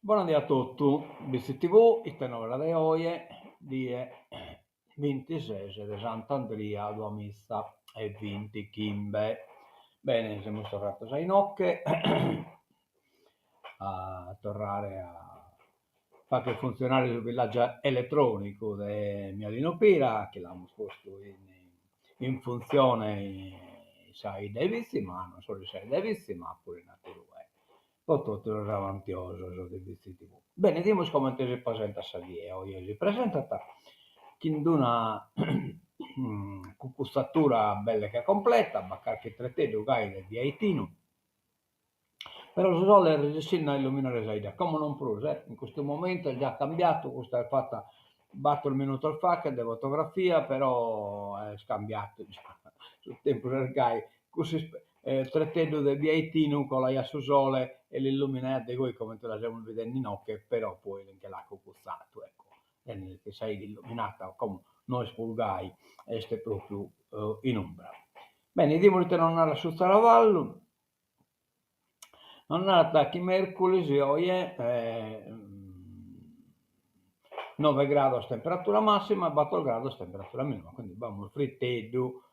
Bona die a totu, Bitzi TV, ite novas de oje, die bintises de Sant'Andria duamiza e bintichimbe. Bene, semus torrados a inoche a torrare a fagher funtzionare su villàgiu eletrònicu de Mialinu Pira, chi l'amus postu in funtzione in sa 'idda 'e Bitzi, ma non solu in sa 'idda 'e Bitzi, ma puru in aterue Po totu sos amantiosos de Bitzi TV. Bene, 'idimus comente si presentat sa die. Oje si presentat chin d'una cucuzzatura belle che completa, b'at carchi treteddu gai de biaitinu, però su sole est resessende a illuminare sa 'idda, como non prus, eh, in custu momentu est già cambiadu, custa est fata bator minutos faghet de fotografia, però est cambiadu già, su tempus est gai, cussu treteddu de biaitinu colaiat su sole e l'illuminaiat de goi comente la semus bidende inoghe, però poi nche l'at cucutzadu, ecco, tenet sa 'idda illuminada, como no est prus gai, est propriu in umbra. Bene, 'idimus ite nos narat su tzaravallu, nos narat chi merculis oje noe grados temperatura massima e bator grados temperatura minima, quindi b'amus friteddu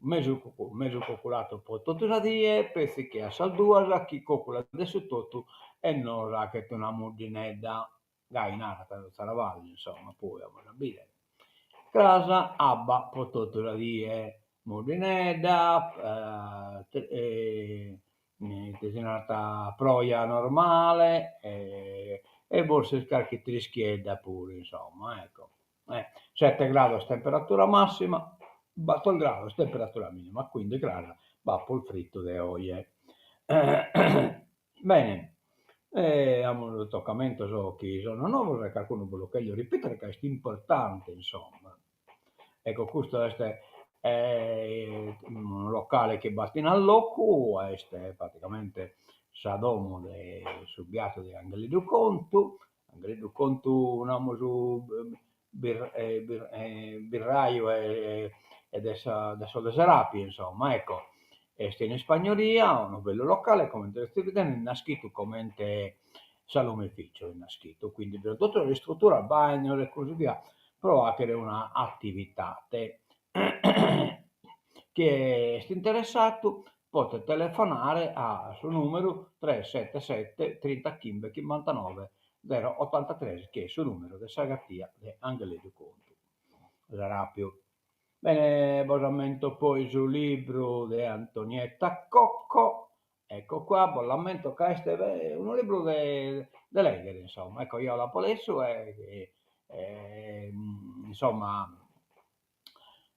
Mesu mesu coculatu po totu sa die, petzi chi a sas duas chi coculat de su totu e nos 'achet una muddinedda, gai narat su tzaravallu, insomma, poi amus a bìdere. Cras abba po totu sa die, muddinedda, ite si narat, proja normale e forsis carchi trischiedda puru, insomma, ecco. Sete grados temperatura massima, bator grados temperatura minima, quindi cras b'at prus fritu de oje. Bene, amus tocamentos chi sono novos e carcunu bos lu cherjo ripitere ca est importante insomma. Ecco custu est unu locale chi b'at in allocu, est praticamente sa domo de su biatu de Angheleddu Contu Angheleddu Contu namus birraiu e de sa de sos de Serapi insomma ecco est in Ispagnoria unu bellu locale comente est bidende est naschidu comente salumificio est naschidu quindi bi sunt totu sas istruturas bagnos e così via pro 'achere una attivitade chie est interessadu potet telefonare a su numeru tres sete sete trintachimbe chimbantanoe zero otantatres chi est su numeru de sa gatia de Angheleddu Contu Serapiu. Bene, bos ammento poi su libru de Antonietta Cocco, ecco qua, bos l'ammento ca est unu libru de de lèghere, insomma, ecco eo l'apo lessu e insomma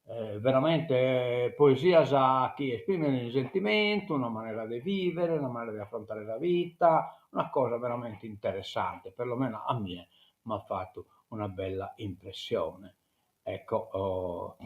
Veramente poesias chi esprimen sentimentu, una manera de vivere, una manera de afrontare sa vita, una cosa veramente interessante, perlomeno a mie m'at fatu una bella impressione. Ecco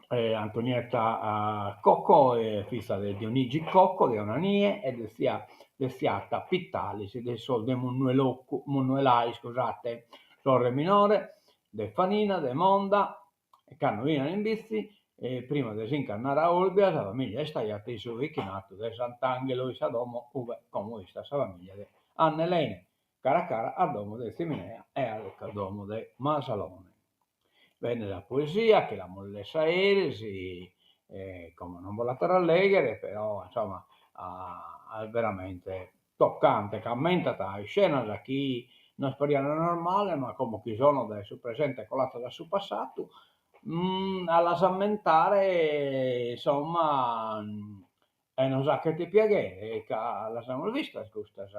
Antonietta Cocco est fiza de Dionigi Cocco de Onanie e de tzia de tziata Pittalis de sos de Munnuelocu Munnuelai iscusate, sorre minore de Fanina de Monda, e cando 'enian in Bitzi, prima de si nch'andare a Olbia, sa familia istaiat in su vichinatu de Sant'Anghelu, in sa domo ue como istat sa familia de Annelene, cara cara a domo de Ziminea e a domo de Masalone. Bene sa poesia chi l'amus lessa eris, e como non bos la torro a lèghere, però insomma est veramente toccante ca ammentat iscenas chi nos parian normales ma como chi sono dae su presente coladas a su passadu a las ammentare insomma e nos 'achet piaghere ca las amus vistas custas,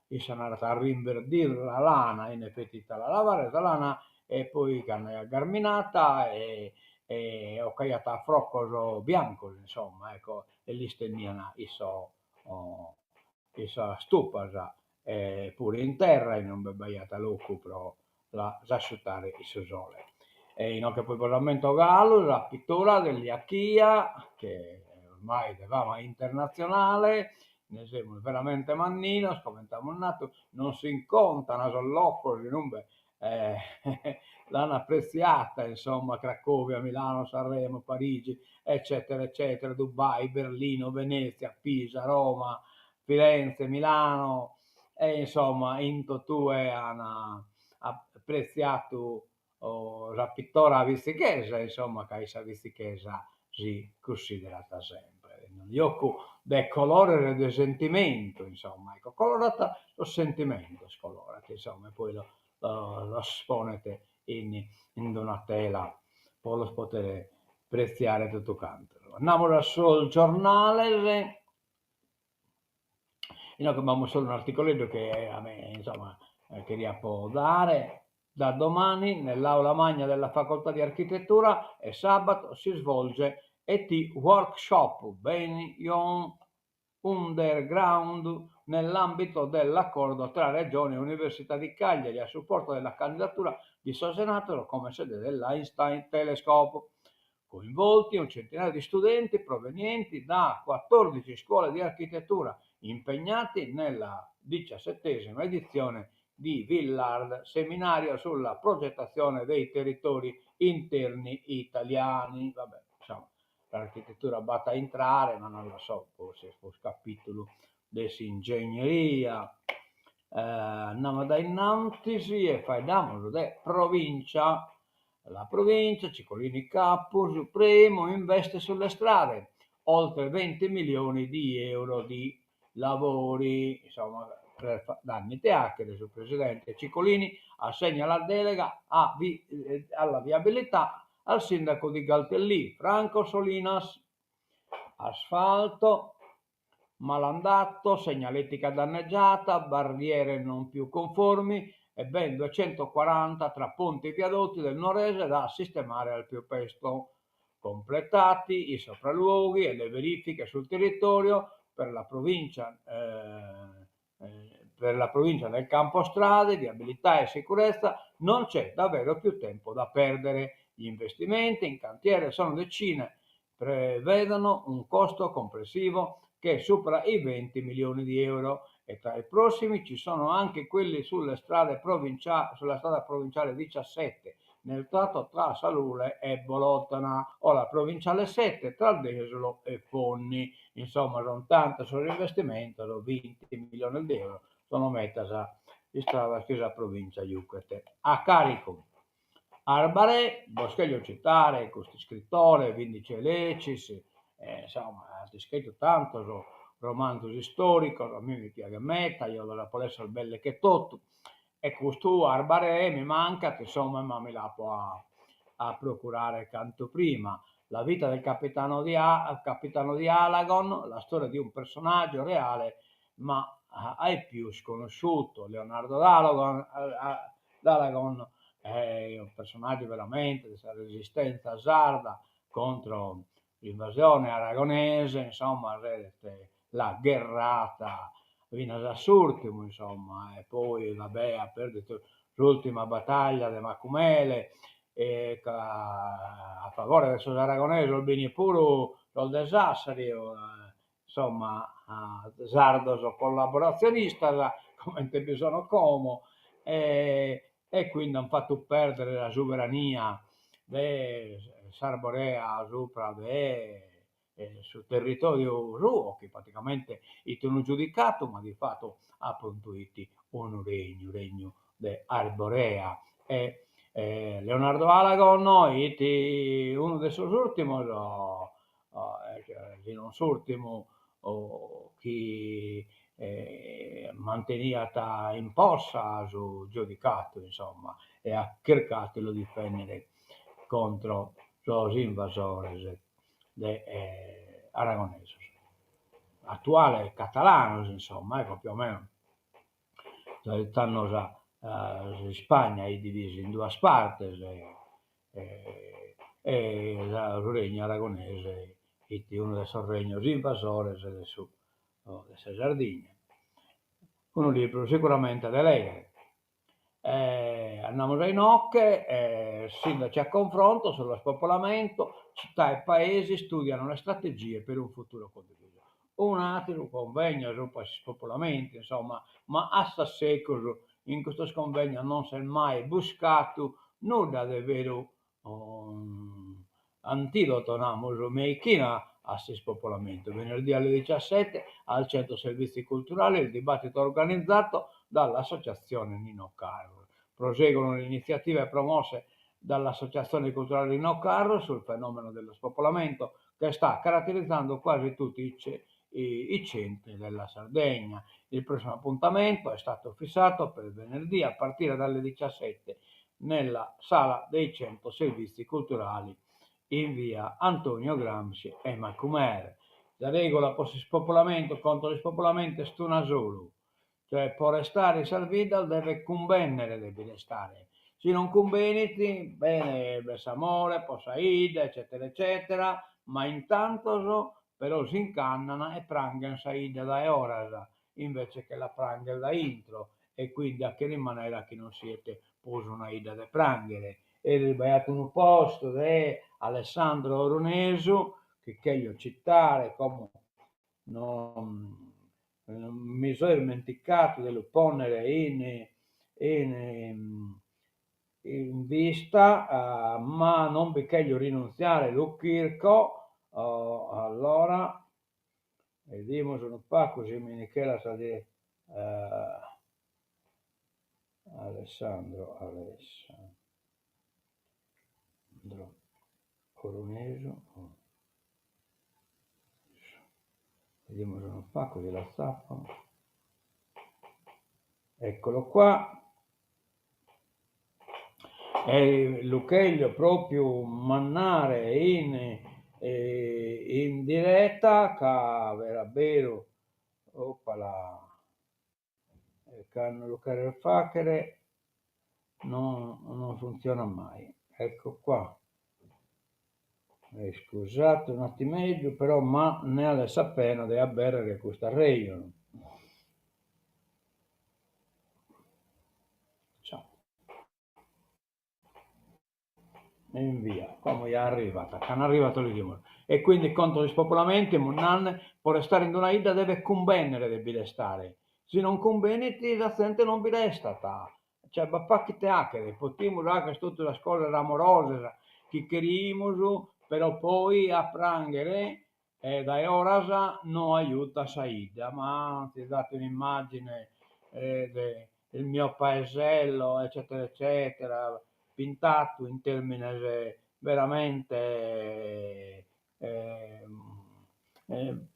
issa narat a rinverdir la lana, in effetti ita la lavare sa lana e poi cando aiat garminata e e 'ocaiat froccos biancos insomma ecco e l'istendian in sos in sas tupas e puru in terra inue b'aiat locu pro las asciuttare in su sole. E inoghe poi bos ammento galu sa pittura de Lia Chia, che ormai de fama internatzionale, nde semus veramente manninos, comente amus natu, non s'incontan sos locos inube l'an apretziata, insomma, Cracovia, Milano, Sanremo, Parigi, eccetera eccetera, Dubai, Berlino, Venezia, Pisa, Roma, Firenze, Milano. E insomma in totue an apretziadu sa pitora vitzichesa, insomma, ca issa vitzichesa si cussiderat sempre. Unu giocu de colores e de sentimentu, insomma, ecco, colorat sos sentimentos, colorat, insomma, e poi los ponet in in d'una tela po los poder pretziare totu cantos. Andamus a sos giornales Inoghe b'amus solu un'articoleddu chi a me, insomma, cheria po dare. Da domani nell'aula magna della facoltà di architettura e sabato si svolge ET Workshop Beyond Underground nell'ambito dell'accordo tra Regione e Università di Cagliari a supporto della candidatura di Sos Enattos come sede dell'Einstein Telescope. Coinvolti un centinaio di studenti provenienti da 14 scuole di architettura impegnati nella diciassettesima edizione di Villard, seminario sulla progettazione dei territori interni italiani. Vabbè, insomma, l'architettura b'at a intrare, ma non lo so, forsis est prus capitulu de s'ingegneria. Andamus dae innantis e faeddamus de provincia. La provincia, Cicolini capu, Supremo investe sulle strade, oltre 20 milioni di euro di lavori, insomma, danni ite 'achere su presidente Cicolini assegna la delega a vi alla viabilità al sindaco di Galtellì, Franco Solinas. Asfalto malandato, segnaletica danneggiata, barriere non più conformi e ben 240 tra ponti e viadotti del Nuorese da sistemare al più presto. Completati i sopralluoghi e le verifiche sul territorio per la provincia per la provincia nel campo strade, viabilità e sicurezza non c'è davvero più tempo da perdere. Gli investimenti in cantiere sono decine, prevedono un costo complessivo che supera i 20 milioni di euro e tra i prossimi ci sono anche quelli sulle strade provincia- sulla strada provinciale 17 nel tratto tra Sarule e Bolotana o la provinciale 7 tra Desulo e Fonni. Insomma, sono tantos sos investimentos, 20 miliones de euro, sono metas istradas chi sa provincia juchet a caricu. Arbarè, bos cherjo citare custu iscritore Vindice Lecis, insomma at iscritu tantos romanzos istoricos, a mie mi piaghet meda, eo los apo lessos belle che totu, e custu Arbarè mi mancat, insomma, ma mi l'apo a a procurare cantu prima. La vita del capitano di capitano di Alagon, la storia di un personaggio reale ma ai più sconosciuto, Leonardo D'Alagon D'Alagon est unu personaggiu veramente de sa resistenza sarda contro l'invasione aragonese, insomma l'at gherrata finas a s'urtimu insomma e poi va bè at perdidu s'urtima bataglia de Macumele e ca a favore de sos aragonesos b'in puru sos de Sassari insomma sardos collaboratzionistas comente bi sono como e e quindi an fatu perdere sa soverania de s'Arborea subra de su territoriu suo chi praticamente 'it unu giudicatu ma di fatu apuntu 'it unu regnu, regnu de Arborea e Leonardo Alagon 'it unu de sos urtimos si non s'urtimu chi manteniat in possa su giudicatu insomma e at chircatu 'e lu difendere contro sos invasores de aragonesos, atuales catalanos insomma ecco più o meno tando sa s'Ispagna 'it divisa in duas partes e su regnu aragonese 'it unu de sos regnos invasores de su de sa Sardigna. Unu libru siguramente de leghere. Andamus a inoghe, sindaci a confronto sullo spopolamento, città e paesi studiano le strategie per un futuro condiviso. Un'ateru convegno subra s'ispopolamentu, insomma, ma a sas secus in custos convegnos non s'est mai buscadu nudda de veru antidoto, namus, meichina. a s'ispopolamentu. Venerdì alle 17 al Centro Servizi Culturali il dibattito organizzato dall'Associazione Nino Carru. Proseguono le iniziative promosse dall'Associazione Culturale Nino Carru sul fenomeno dello spopolamento che sta caratterizzando quasi tutti i centri della Sardegna. Il prossimo appuntamento è stato fissato per venerdì a partire dalle 17 nella sala dei 100 Servizi Culturali in via Antonio Gramsci e Macumere. Sa regola po s'ispopolamento contro s'ispopolamento est una solu, cioè po restare in sas biddas devet cumbènnere de bi restare, si non cumbenit, bene, b'est s'amore po sa 'idda eccetera eccetera, ma in tantos però si nch'andan e pranghen sa 'idda dae 'oras, invece che la prangher dae intro e quindi 'achere in manera chi non siet prus una 'idda de pranghere. Eris b'aiat unu post de Alessandro Orunesu chi cheglio citare, como non mi so ismenticadu de lu pònnere in in in vista, ma non bi cheglio rinuntziare, lu chirco, allora 'idimus unu pagu si mi nche sa die Alessandro Alessandro Orunesu 'idimus unu pagu si l'atzapo eccolo qua e lu cheglio propriu mannare in in diretta ca a beru oppala E cando lu cheres fàghere no non funtzionat mai. Ecco qua. Iscusate un'attimeddu però ma ne 'alet sa pena de abèrrere custu arrejonu. Ciao. Invia, como ja arrivat, cando arrivat lu 'idimus. E quindi contro s'ispopolamento, nande, po restare in una 'idda devet cumbènnere de bi restare, si non cumbenit sa zente non bi restat, cioè b'at pagu ite 'achere, potimus 'achere totu sas cosas amorosas chi cherimus, però poi a pranghere dae 'oras no ajutat sa 'idda, ma antzis dat un'immagine de il mio paesello eccetera eccetera, pintadu in termines veramente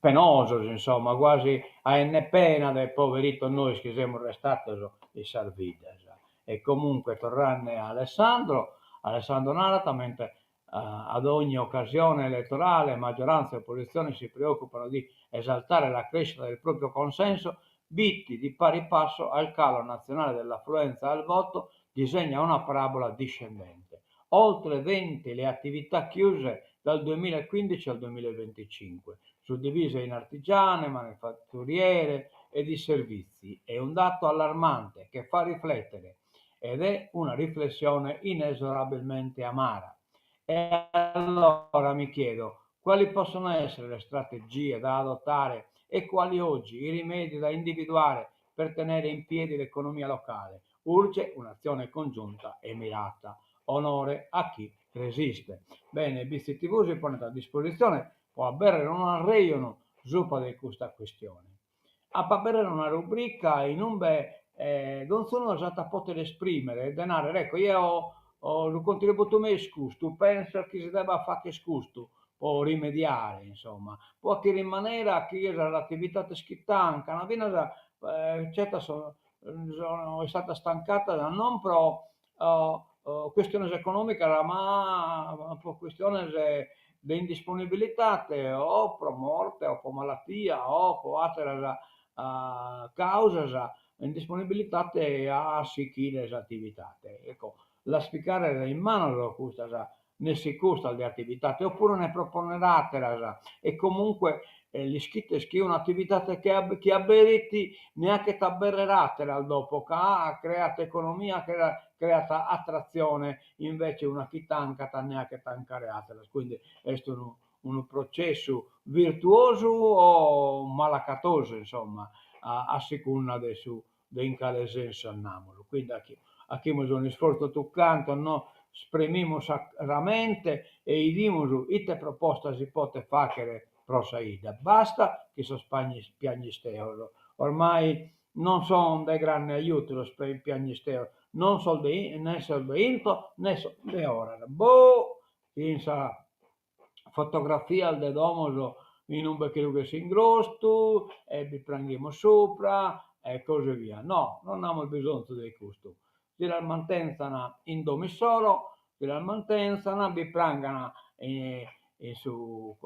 penosos, insomma, guasi 'aende pena de poveritos nois chi semus restados in sas biddas. E comunque torrende a Alessandro, Alessandro narat mentre ad ogni occasione elettorale maggioranza e opposizione si preoccupano di esaltare la crescita del proprio consenso, Bitti di pari passo al calo nazionale dell'affluenza al voto disegna una parabola discendente. Oltre 20 le attività chiuse dal 2015 al 2025, suddivise in artigiane, manifatturiere e di servizi. È un dato allarmante che fa riflettere ed è una riflessione inesorabilmente amara. E allora mi chiedo quali possono essere le strategie da adottare e quali oggi i rimedi da individuare per tenere in piedi l'economia locale. Urge un'azione congiunta e mirata. Onore a chi resiste. Bene, Bitzi TV si ponet a dispositzione po abèrrere un'arrejonu subra de custa chistione. Apo a abèrrere una rubrica in umbe donzunu s'at a pòdere esprimere e de nàrrere, ecco, jeo su contributu meu est custu, penso chi si devat fàghere custu po rimediare, insomma, po 'achere in manera chi sas atividades chi tancan, finas certas sono istadas tancadas non pro chistiones econòmicas ma pro chistiones de indisponibilidade o pro morte o pro malatia o pro àteras càusas, indisponibilidade a sighire s'atividade. Ecco, las picare in manos custas nessi custas de atividade opuru ne propònnere àteras e comunque l'ischites chi un'atividade chi aberit ne 'achet abèrrere àteras dopo ca creat economia, creat atratzione, invece una chi tancat ne 'achet tancare àteras, quindi est unu unu processu virtuosu o malacatosu insomma a segunda de su de in cale sensu andamus. Quindi 'achimus un'isfortzu totu cantos, no spremimus sa mente e 'idimus ite proposta si potet fàghere. pro sa 'idda. Basta chin sos piagnisteos, ormai non son de granne ajutu sos piagnisteos, non sos de ne sos de intro ne sos de 'oras. Boh! Chin sas fotografias de domos in ube che rughet s'ingrostu e bi pranghimus supra e così via. No, non amus bisonzu de custu. Si las mantenzan in domo issoro, si las mantenzan, bi prangan in su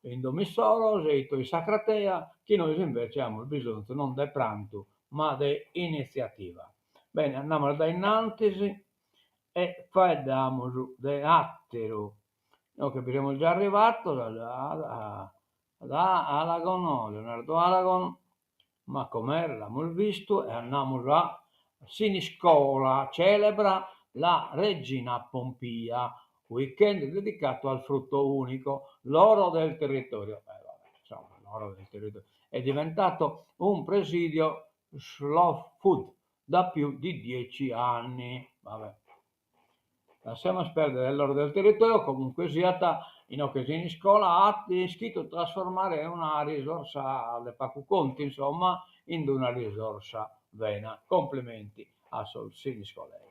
in domo issoro, seitu in sa cratea, chi nois invece amus bisonzu non de prantu ma de initziativa. Bene, andamus dae innantis e faeddamus de atteru. Inoghe bi semus già arrivados a ad Alagon, Leonardo Alagon, Macomer l'amus vistu e andamus a Siniscola, celebra la Regina Pompia, weekend dedicato al frutto unico, l'oro del territorio. Eh, vabbè, insomma, l'oro del territorio. È diventato un presidio slow food da più di 10 anni. Vabbè. Lasciamo perdere l'oro del territorio, comunque siat, inoghe Siniscola at ischidu trasformare una risorsa de pagu contu, insomma, in una risorsa bena. Complimenti a sos siniscolesos.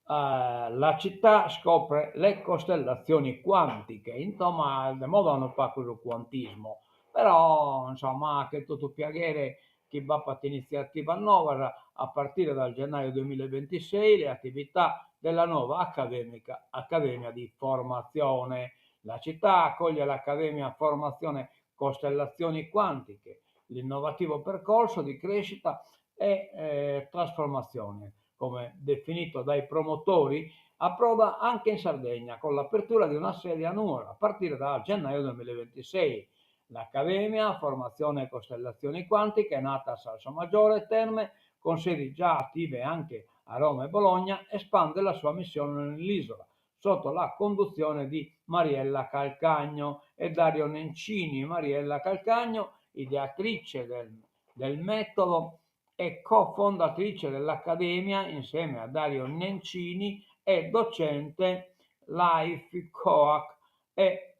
La città scopre le costellazioni quantiche, insomma, de moda unu pagu su quantismo, però, insomma, faghet totu piaghere chi b'apat initziativas novas, a partire dal gennaio duemilaventisei le attività della nuova accademica Accademia di Formazione. La città accoglie l'Accademia Formazione Costellazioni Quantiche, l'innovativo percorso di crescita e trasformazione, come definito dai promotori, approda anche in Sardegna con l'apertura di una sede a Nuoro a partire da gennaio 2026. L'Accademia Formazione Costellazioni Quantiche è nata a Salsomaggiore Terme, con sedi già attive anche a Roma e Bologna, espande la sua missione nell'isola, sotto la conduzione di Mariella Calcagno e Dario Nencini. Mariella Calcagno, ideatrice del, del metodo e cofondatrice dell'Accademia insieme a Dario Nencini, è docente life coach e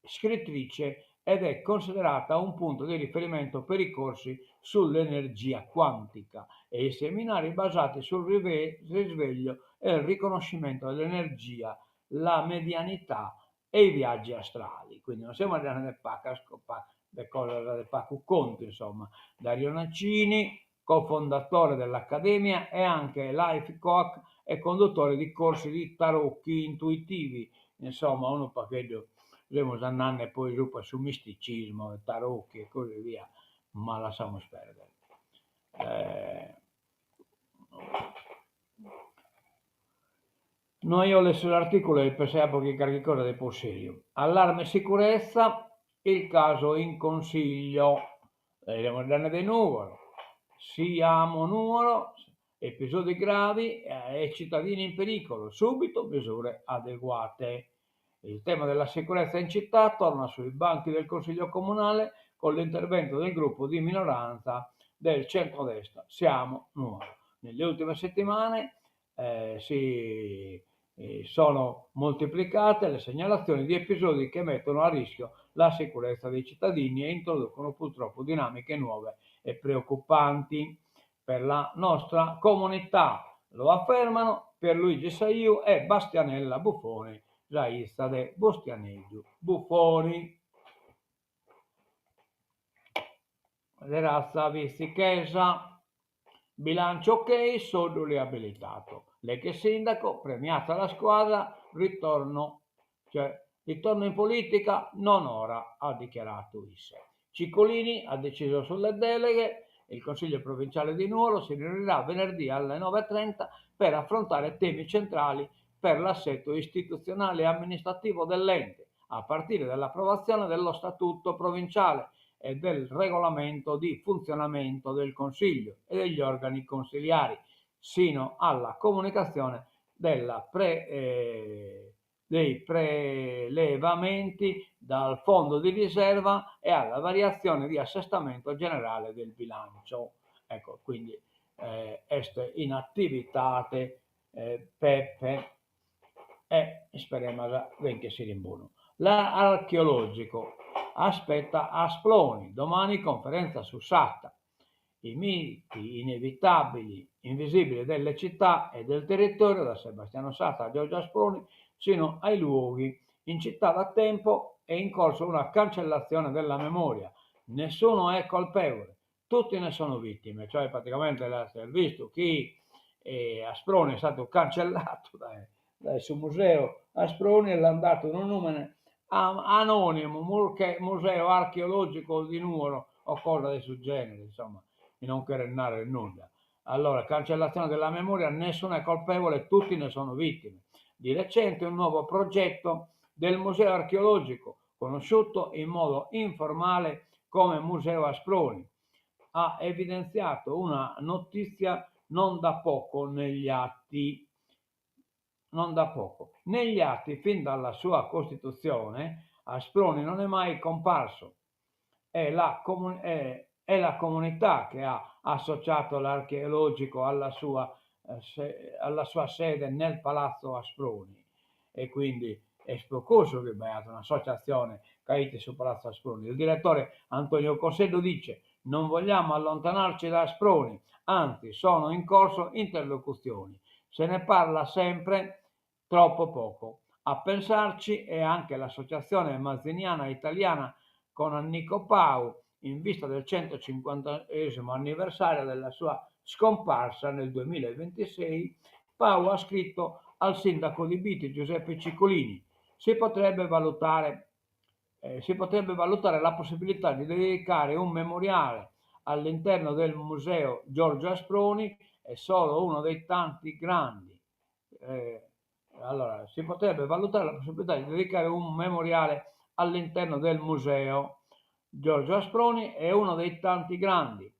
scrittrice ed è considerata un punto di riferimento per i corsi sull'energia quantica e i seminari basati sul risveglio e il riconoscimento dell'energia, la medianità e i viaggi astrali. Quindi non siamo andati de pagas de cosas de pagu contu, insomma. Dario Nencini, cofondatore dell'Accademia, è anche life coach e conduttore di corsi di tarocchi intuitivi, insomma unu pagheddu semus andende poi subra su misticismo, tarocchi e così via, ma lassamus perdere. No aio lessu s'articulu e pensaiapo chi carchi cosa de prus seriu. Allarme sicurezza, il caso in consiglio. Semus andende de Nùgoro. Siamo Nuoro, episodi gravi e cittadini in pericolo, subito misure adeguate. Il tema della sicurezza in città torna sui banchi del Consiglio comunale con l'intervento del gruppo di minoranza del centrodestra Siamo Nuoro. Nelle ultime settimane si sono moltiplicate le segnalazioni di episodi che mettono a rischio la sicurezza dei cittadini e introducono purtroppo dinamiche nuove e preoccupanti per la nostra comunità. Lo affermano Pierluigi Saiu e Bastianella Buffoni, sa 'iza de Bustianeddu Buffoni. De razza vitzichesa. Bilancio ok, Soddu riabilitato. L'ex sindaco, premiata la squadra, ritorno, cioè ritorno in politica non ora, ha dichiarato isse. Ciccolini ha deciso sulle deleghe, il Consiglio provinciale di Nuoro si riunirà venerdì alle 9.30 per affrontare temi centrali per l'assetto istituzionale e amministrativo dell'ente, a partire dall'approvazione dello Statuto provinciale e del regolamento di funzionamento del Consiglio e degli organi consiliari, sino alla comunicazione della pre, eh, dei prelevamenti dal fondo di riserva e alla variazione di assestamento generale del bilancio. Ecco, quindi eh, est in attivitate eh, Peppe e isperemas de nch'essire in bonu. L'archeologico. Aspetta Asproni, domani conferenza su Satta. I miti inevitabili, invisibili delle città e del territorio, da Sebastiano Satta a Giorgio Asproni, sino ai luoghi. In città da tempo è in corso una cancellazione della memoria. Nessuno è colpevole, tutti ne sono vittime, cioè praticamente s'est vistu chi Asproni est stadu cancellato dae dae su museu Asproni e l'ant datu unu nùmene anònimu, Museo Archeologico di Nuoro o cosa de su genere, insomma, chi non cheret narrer nudda. Allora, cancellazione della memoria, nessuno è colpevole, tutti ne sono vittime. Di recente un nuovo progetto del Museo Archeologico, conosciuto in modo informale come Museo Asproni, ha evidenziato una notizia non da poco negli atti. Non da poco. Negli atti, fin dalla sua costituzione, Asproni non è mai comparso. È la, comun- è, è la comunità che ha associato l'archeologico alla sua, eh, se- alla sua sede nel Palazzo Asproni. E quindi est pro cussu chi b'aiat un'associatzione ca 'it su Palazzo Asproni. Il direttore Antonio Cosseddu dice, Non vogliamo allontanarci da Asproni, anzi sono in corso interlocuzioni. Se ne parla sempre troppo poco. A pensarci è anche l'Associazione Mazziniana Italiana con Annico Pau in vista del 150 anniversario della sua scomparsa nel 2026. Pau ha scritto al sindaco di Bitti Giuseppe Ciccolini. Si potrebbe valutare, eh, si potrebbe valutare la possibilità di dedicare un memoriale all'interno del museo Giorgio Asproni, è solo uno dei tanti grandi. Eh, allora, si potrebbe valutare la possibilità di dedicare un memoriale all'interno del museo Giorgio Asproni è uno dei tanti grandi.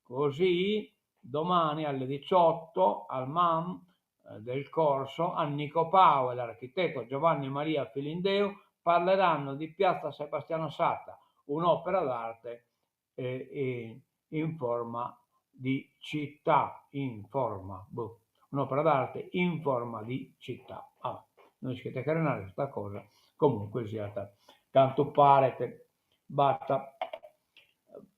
Così domani alle 18 al MAM eh, del corso Annico Pau e l'architetto Giovanni Maria Filindeu parleranno di Piazza Sebastiano Satta, un'opera d'arte eh, in forma di città, in forma, boh, un'opera d'arte in forma di città. Ah, no isco ite cheret narrer custa cosa, comunque siat cantu paret b'at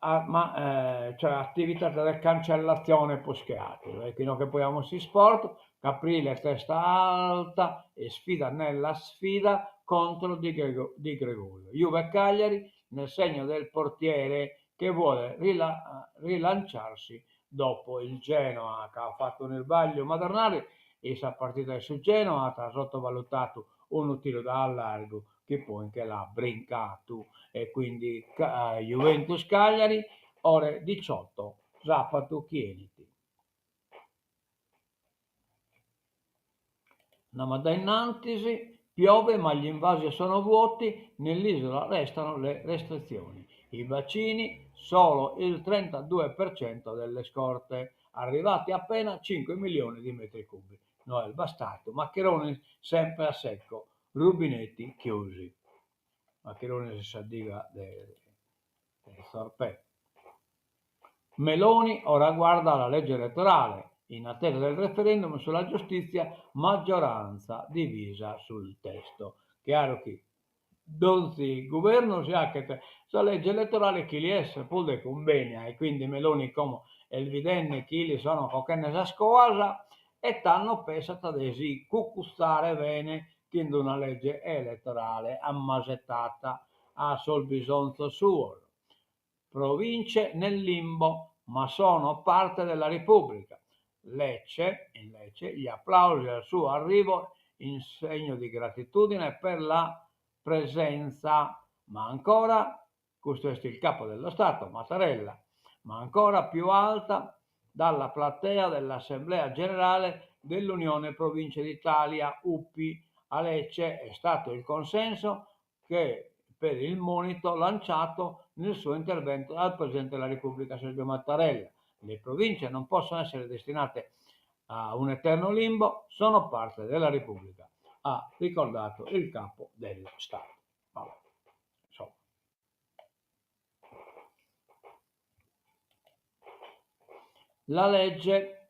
ma cioè attività de cancellatzione prus che ateru. E inoghe poi amus s'isport, Caprile testa alta e sfida nella sfida contro Di Di Gregorio. Juve Cagliari nel segno del portiere che vuole rilanciarsi dopo il Genoa, ca at fatu unu isbagliu madornale in sa partida de su Genoa, at sottovalutatu unu tiru da allargu chi poi nche l'at brincatu e quindi Juventus Cagliari ore 18 sapatu chi 'enit. Andamu a dae innantis, piove ma gli invasi sono vuoti, nell'isola restano le restrizioni. I vaccini, solo il 32% delle scorte, arrivati appena 5 milioni di metri cubi. No est bastatu, Maccheroni sempre a secco, rubinetti chiusi. Maccheroni sa diga de Torpè. Meloni ora guarda alla legge elettorale, in attesa del referendum sulla giustizia, maggioranza divisa sul testo. Chiaru chi donzi guvernu si 'achet sa legge elettorale chi li est prus de cumbènia e quindi Meloni como est bidende chi li sono cochende sas coas e tando pensat de si cucutzare bene chin d'una legge elettorale ammasetata a sos bisonzos suos. Province nel limbo, ma sono parte della Repubblica. Lecce, in Lecce, gli applausi al suo arrivo in segno di gratitudine per la presenza, ma ancora, custu est il capo dello Stato, Mattarella, ma ancora più alta dalla platea dell'Assemblea Generale dell'Unione Province d'Italia, UPI, a Lecce è stato il consenso che per il monito lanciato nel suo intervento dal Presidente della Repubblica Sergio Mattarella. Le province non possono essere destinate a un eterno limbo, sono parte della Repubblica, ha ricordato il capo dello Stato. Vabbè, insomma. La legge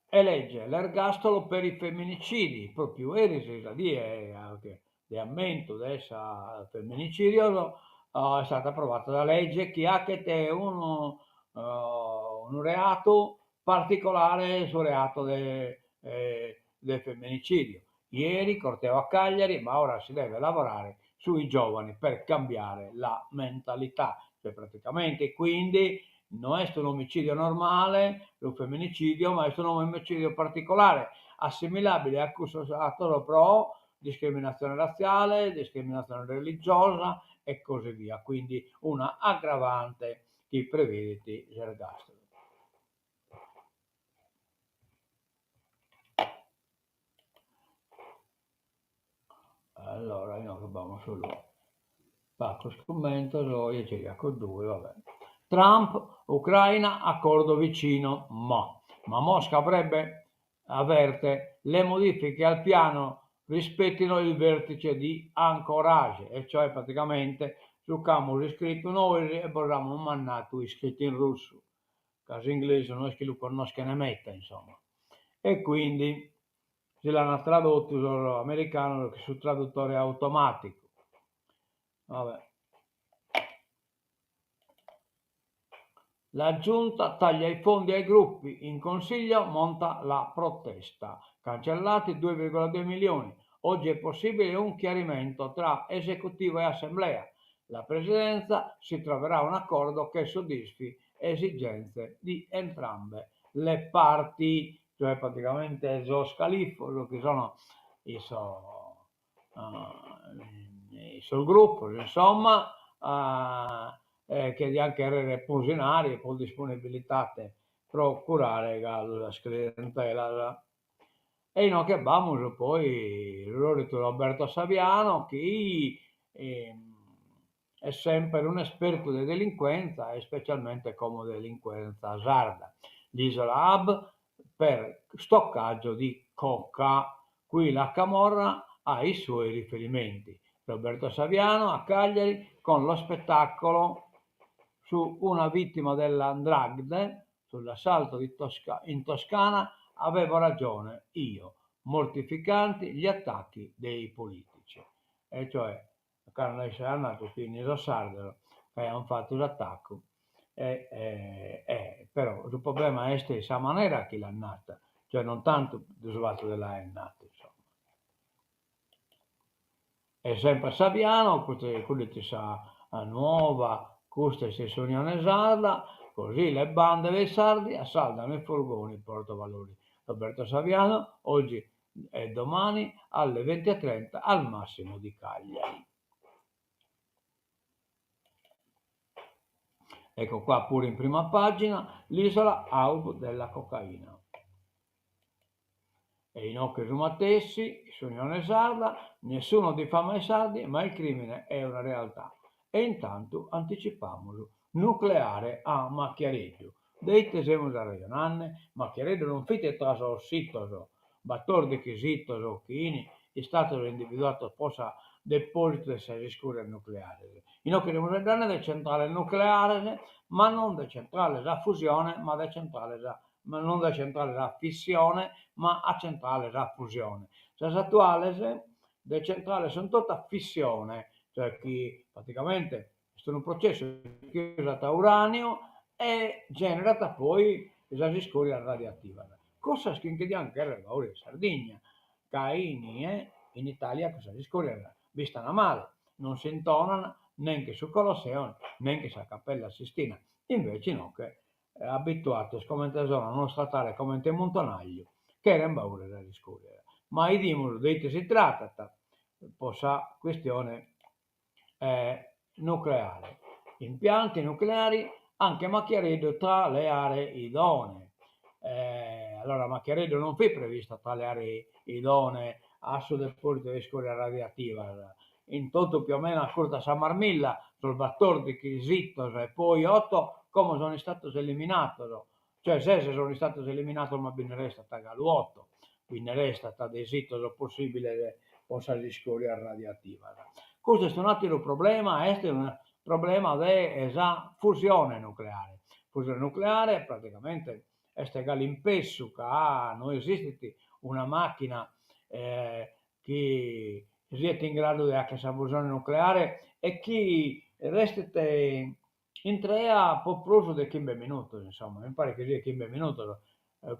elegge l'ergastolo per i femminicidi, pròpiu eris sa die de ammentu de sa femminicidios. È stata approvata la legge chi 'achet unu unu reatu particolare su reatu de de femminicidio. Ieri corteo a Cagliari, ma ora si deve lavorare sui giovani per cambiare la mentalità, cioè praticamente quindi no est un'omicidio normale su femminicidio, ma est un'omicidio particolare, assimilabile a cussos atos pro discriminatzione razziale, discriminatzione religiosa e così via, quindi una aggravante chi previdit s'ergastulu. Allora inoghe b'amus solu pagos cummentos, due va bè. Trump, Ucraina, accordo vicino, ma ma Mosca avrebbe avverte le modifiche al piano rispettino il vertice di Anchorage, e cioè praticamente su ch'amus iscritu nois e bos amus mandadu iscritu in russu, ca s'inglesu no est chi lu connoschen meta, insomma. E quindi si l'an tradottu sos americanos chin su traduttore automaticu. Vabbè. La giunta taglia i fondi ai gruppi, in consiglio monta la protesta. Cancellati 2,2 milioni. Oggi è possibile un chiarimento tra esecutivo e assemblea. La presidenza si troverà un accordo che soddisfi esigenze di entrambe le parti, cioè praticamente sos califfos chi sono sos gruppos insomma chi diant cherrer prus dinari prus disponibilidade pro curare galu sas clientelas. E inoghe b'amus poi su solitu Roberto Saviano chi est semper un'espertu de delincuenza e specialmente como de delincuenza sarda. L'isola hub per stoccaggio di coca, qui la camorra ha i suoi riferimenti. Roberto Saviano a Cagliari con lo spettacolo su una vittima della 'ndrangheta sull'assalto di Tosca in Toscana avevo ragione io, mortificanti gli attacchi dei politici. E cioè cando est andadu fin sos sardos chi aian fatu s'attacu e e però su problema est sa manera chi l'at nata, cioè non tantu su fatu de l'aer natu insomma. E sempre Saviano, custa sa Nuova, custa est s'Unione Sarda, così le bande dei sardi assaldano i furgoni portavalori. Roberto Saviano oggi e domani alle 20.30 al Massimo di Cagliari. Ecco qua pure in prima pagina l'isola hub della cocaina. E inoghe su matessi, s'Unione Sarda, nessuno diffama i sardi, ma il crimine è una realtà. E intantu anticipamus nucleare a Macchiareddu. De ite semus arrejonande? Macchiareddu non fit tra sos sitos, batòrdighi sitos chi 'ini istados individuados po sa depòsitu de sas iscòrias nucleares. Inoghe semus faeddende de centrales nucleares, ma non de centrales a fusione, ma de centrales a ma non de centrales a fissione, ma a centrales a fusione. Sas atuales de centrales sunt totu a fissione, cioè chi praticamente est unu processu chi usat uranio e generat poi sas iscòrias radioativas, cussas chi nche diant cherrer paura in Sardigna, ca inie in Italia cussas iscòrias b'istan male, non s'intonan nen chin su Colosseo nen chin sa Cappella Sistina, invece inoghe abituados comente sono a nos tratare comente muntonagliu, cheren paura sas iscòrias. Ma 'idimus de ite si tratat po sa chistione nucleare. Impianti nucleari anche Macchiareddu tra le aree idonee. Allora Macchiareddu non fit prevista tra le aree idonee a su depositu de iscòrias radioativas, in totu più o meno a curtzu a sa Marmilla, sos batòrdighi sitos e poi oto como sono istados eliminados, cioè ses sono istados eliminados ma bi nde restant galu oto, bi nde restant de sitos possibiles po sas iscòrias radioativas. Custu est un'àteru problema, est unu problema de sa fusione nucleare, fusione nucleare praticamente est galu in pessu ca no esistit una màchina chi siat in gradu de fagher sa fusione nucleare e chi. Restet intrea po prus de chimbe minutos, insomma, mi paret chi siat chimbe minutos,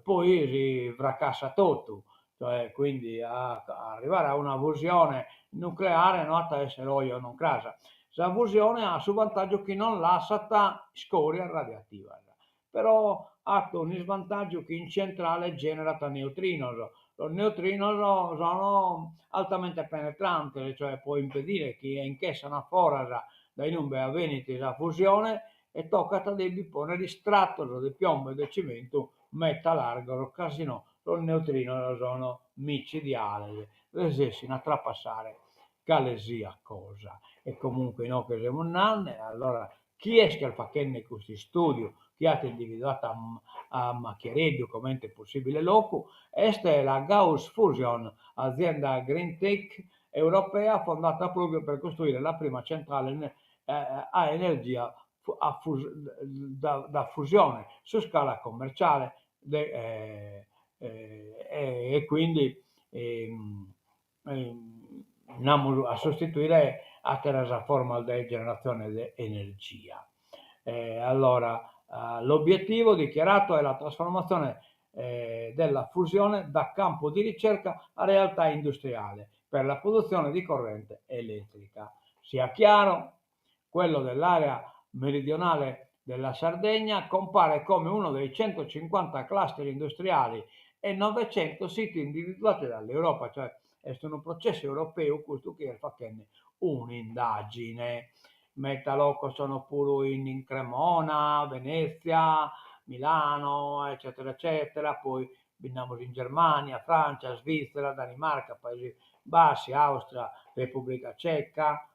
poi si fracassat totu, cioè quindi a arrivare a una fusione nucleare no at a essere oe o non cras. Sa fusione at su vantaggiu chi non lassat iscorias radioativas, però at un'isvantaggiu chi in centrale generat neutrinos, sos neutrinos sono altamente penetrantes, cioè po impedire chi nch'essan a foras dae inumbe avenit sa fusione e tocat de bi ponnere istratos de piombo e de cimentu meta largos ca si no sos neutrinos sono micidiales, resessin a trapassare cale siat cosa. E comunque inoghe semus nande, allora Chi est chi est faghende custu istùdiu chi at individuadu a Macchiareddu comente possìbile locu est la Gauss Fusion, azienda green tech europea fondata proprio per costruire la prima centrale a energia da fusione su scala commerciale e quindi namus a sostituire àteras formas de generatzione de energia. Allora l'obiettivo dichiarato è la trasformazione della fusione da campo di ricerca a realtà industriale per la produzione di corrente elettrica. Sia chiaro, quello dell'area meridionale della Sardegna compare come uno dei 150 cluster industriali e 900 siti individuati dall'Europa, cioè est unu processu europeu custu chi est faghende un'indagine. Meta locos sono puru in Cremona, Venezia, Milano, eccetera eccetera, poi bi nd'amus in Germania, Francia, Svizzera, Danimarca, Paesi Bassi, Austria, Repubblica Ceca,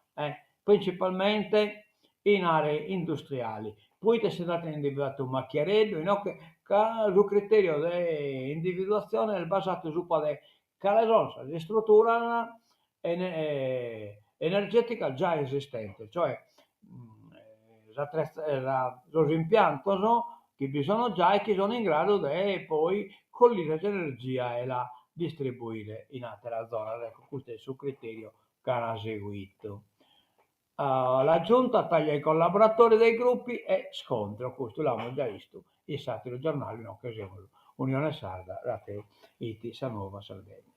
principalmente in aree industriali, poite si nd'at individuadu Macchiareddu inoghe ca su criteriu de individuatzione est basadu subra de cale sunt sas istruturas energeticas giai esistentes, cioè sos impiantos chi bi sono giai e chi sono in gradu de poi collire s'energia e la distribuire in àteras zonas, ecco custu est su criteriu ch'ana seguitu. La giunta taglia i collaboratori dei gruppi e scontro, custu l'amus giai 'istu in s'ateru giornale inoghe semus Unione Sarda, s'ateru 'it sa Nuova Sardegna.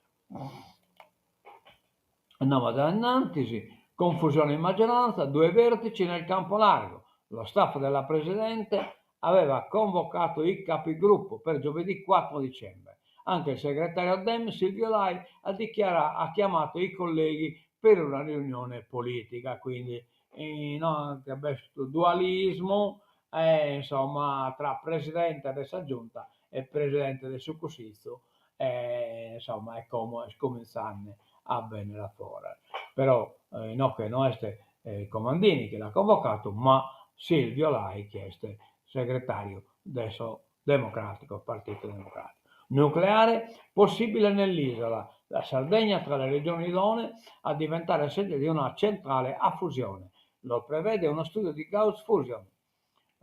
Andamus a innantis, confusione in maggioranza, due vertici nel campo largo, lo staff della presidente aveva convocato i capigruppo per giovedì 4 dicembre. Anche il segretario Dem Silvio Lai ha ha chiamato i colleghi per una riunione politica, quindi inoghe b'est dualismu e insomma tra presidente de sa giunta e presidente de su cussizu e insomma e como est comintzende a bennere a foras. Però inoghe no est Comandini chi l'at convocadu ma Silvio Lai chi est segretariu de su Democratico, Partito Democratico. Nucleare possibile nell'isola, la Sardegna tra le regioni idonee a diventare sede di una centrale a fusione. Lo prevede uno studio di Gauss Fusion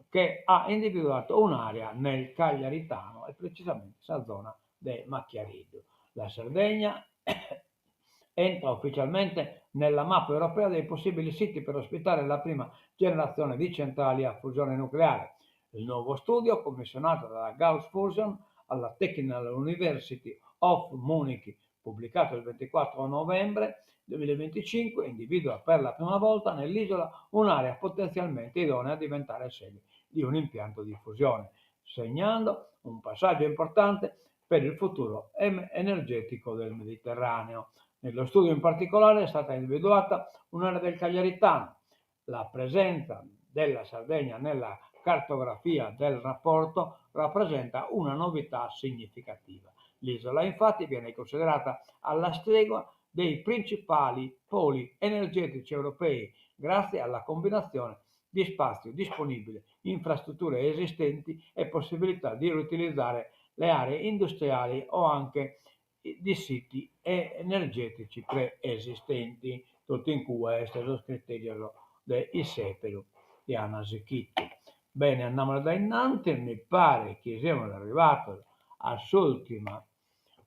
che ha individuato un'area nel Cagliaritano e precisamente sa zona de Macchiareddu. La Sardegna entra ufficialmente nella mappa europea dei possibili siti per ospitare la prima generazione di centrali a fusione nucleare. Il nuovo studio, commissionato dalla Gauss Fusion alla Technical University of Munich, pubblicato il 24 novembre 2025, individua per la prima volta nell'isola un'area potenzialmente idonea a diventare sede di un impianto di fusione, segnando un passaggio importante per il futuro energetico del Mediterraneo. Nello studio in particolare è stata individuata un'area del Cagliaritano. La presenza della Sardegna nella cartografia del rapporto rappresenta una novità significativa. L'isola infatti viene considerata alla stregua dei principali poli energetici europei grazie alla combinazione di spazio disponibile, infrastrutture esistenti e possibilità di riutilizzare le aree industriali o anche di siti energetici preesistenti, totu in cue est sos criterios de issèperu chi an sighitu. Bene, andamus dae innantis, mi paret chi semus arrivados a s'ùrtima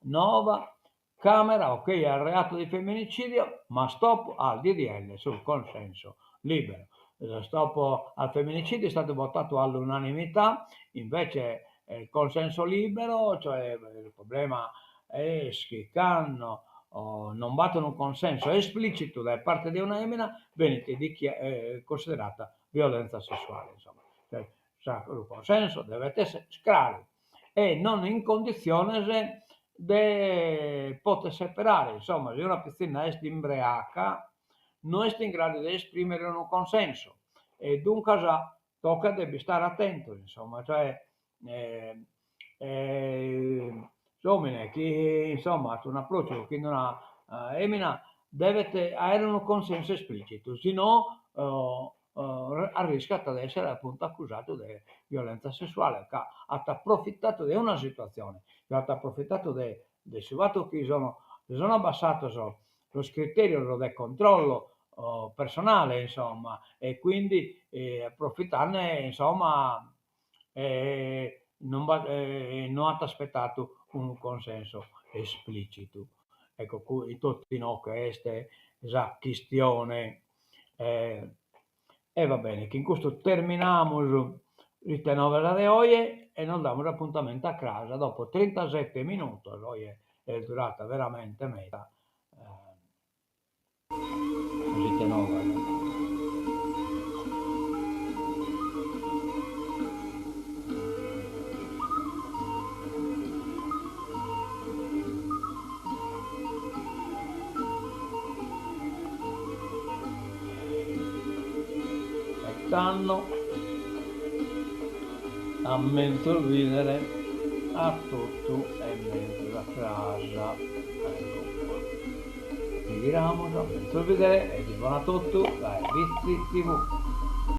nova, Camera, ok al reato di femminicidio, ma stop al DDL sul consenso libero. Lo stop al femminicidio è stato votato all'unanimità, invece il consenso libero, cioè il problema est chi cando non b'at unu consenso esplìcitu dae parte de una èmina benit cunsiderata violenza sessuale, insomma. Cioè su consenso devet esser craru e non in conditziones de poder seperare, insomma, si una pitzinna est imbreaca no est in gradu de esprimere unu consenso e duncas tocat de b'istare atentos, insomma, cioè s'omine chi insomma at un'aprociu chin una emina devet aere unu consenso esplicitu, si no arriscat de essere apuntu acusadu de violenza sessuale ca at aprofitadu de una situatzione, at aprofitadu de de su fatu chi sono si sono abbassados sos criterios de controllo personale insomma e quindi aprofitande insomma non b'at no at aspetadu unu consenso esplicitu. Ecco totu inoghe est sa chistione. E va bene, chin custu terminamus Ite Novas de oje e nos damus apuntamentu a cras dopo trintasette minutos, oje est durata veramente meda Ite Novas. E tando a menzus bìdere a totu e menzus a cras. Ecco qua. Si ghiramus a menzus bìdere e bona a totu dae Bitzi TV.